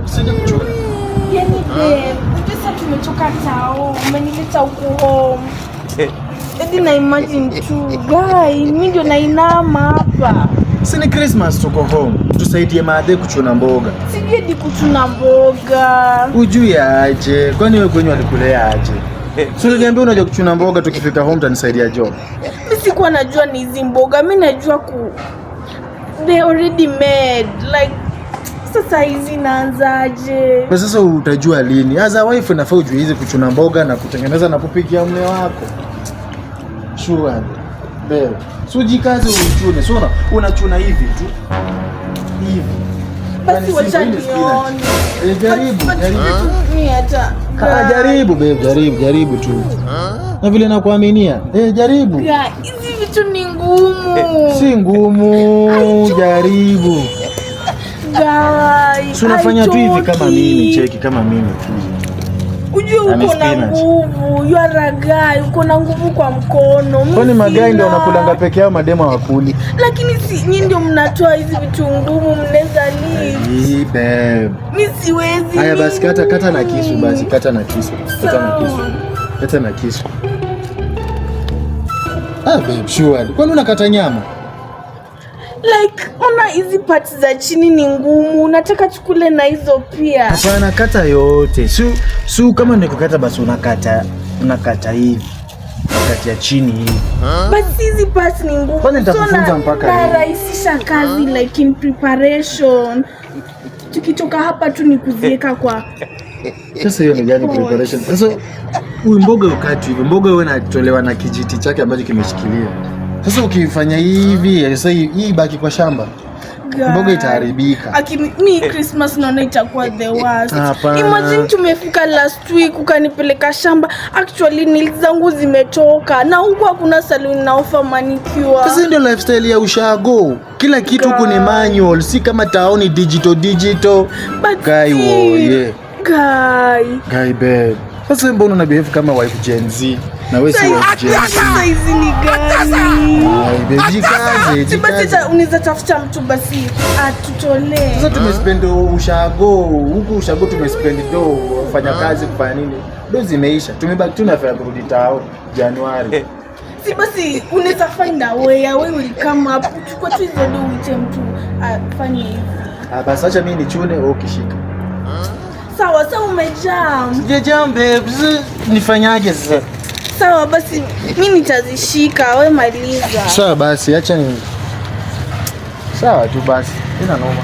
Tusaidie kuchuna. Yani babe, sasa tumetoka tao, umenileta huku home. Hadi na imagine tu, guy, mimi ndio nainama hapa. Si ni Christmas, tuko home. Tusaidie madhe kuchuna mboga. Sijui hadi kuchuna mboga. Ujui aje? Kwani wewe kwenye walikulea aje? Si uliniambia unajua kuchuna mboga, tukifika home utanisaidia job. Mi sikuwa najua ni hizi mboga, mi najua ku they already made, like sasa hizi naanzaje? Kwa sasa utajua lini? As a wife unafaa ujue hizi kuchuna mboga na kutengeneza na kupikia mume wako. Sure. Babe. Si ujikaze uchune. So unachuna hivi tu. Hivi. Basi Yaani wacha simple, hii ni spinach. nione. Eh, jaribu, But- but jaribu. mi hata Ah, jaribu babe, jaribu, jaribu tu. Na vile nakuaminia. Eh, jaribu. Yeah, hizi vitu ni ngumu. Si ngumu, jaribu. Guy, Si unafanya tu hivi kama haitoki. mimi, cheki kama mimi tu. Ujue Ani uko na spinach. nguvu, you are a guy, uko na nguvu kwa mkono. Mi Kwani maguy ndio sina. wanakulanga peke yao, mademo hawakuli? Lakini si nyinyi ndio mnatoa hizi vitu ngumu, mnaweza live. Hii babe. Mi siwezi. Haya ni basi, kata kata na kisu ngumu. Basi, kata na kisu. Kata na kisu. Sawa. Kata na kisu. Ah babe, sure. Kwani unakata nyama? Like ona hizi parts za chini ni ngumu, nataka chukule na hizo pia. Hapana, kata yote. Su kama ni kukata basi unakata hivi. Kati ya chini hivi. Basi hizi parts ni ngumu. Kwani nitakufunza So mpaka lini? narahisisha kazi, like in preparation. Tukitoka hapa tu ni kuziweka kwa Sasa hiyo ni gani preparation? Sasa huyu mboga ukati hivi, mboga wewe inatolewa na kijiti chake ambacho kimeshikilia. Sasa ukifanya hivi, sasa hii ibaki kwa shamba. Mboga itaharibika. Aki, mi Christmas naona itakuwa the worst. Hapana. Imagine tumefika last week ukanipeleka shamba. Actually nails zangu zimetoka na huku hakuna salon na offer manicure. Sasa ndio lifestyle ya ushago. Kila kitu huku ni manual, si kama taoni digital digital. But Guy still, woye. Guy. Guy babe. Sasa mbona una behave kama wife Gen Z? Na wewe si wife Gen Z. Sasa hizi ni gani? Ai babe, jikaze, Si basi jikaze. Unaweza tafuta mtu basi atutolee. Sasa tumespend ushago, huku ushago tumespend do kufanya kazi, kufanya nini? Do zimeisha. Tumebaki tu na fare kurudi tao Januari. Si basi unaweza find a way, a way will come up. Chukua tu hizo do uite mtu afanye hivi. Ah, basi acha mimi nichune wewe ukishika. Sawa sawa, umejam. Sijajam babe, sasa nifanyaje sasa? Sawa basi mi nitazishika, we maliza. Sawa basi, acha ni sawa tu basi. Ina noma.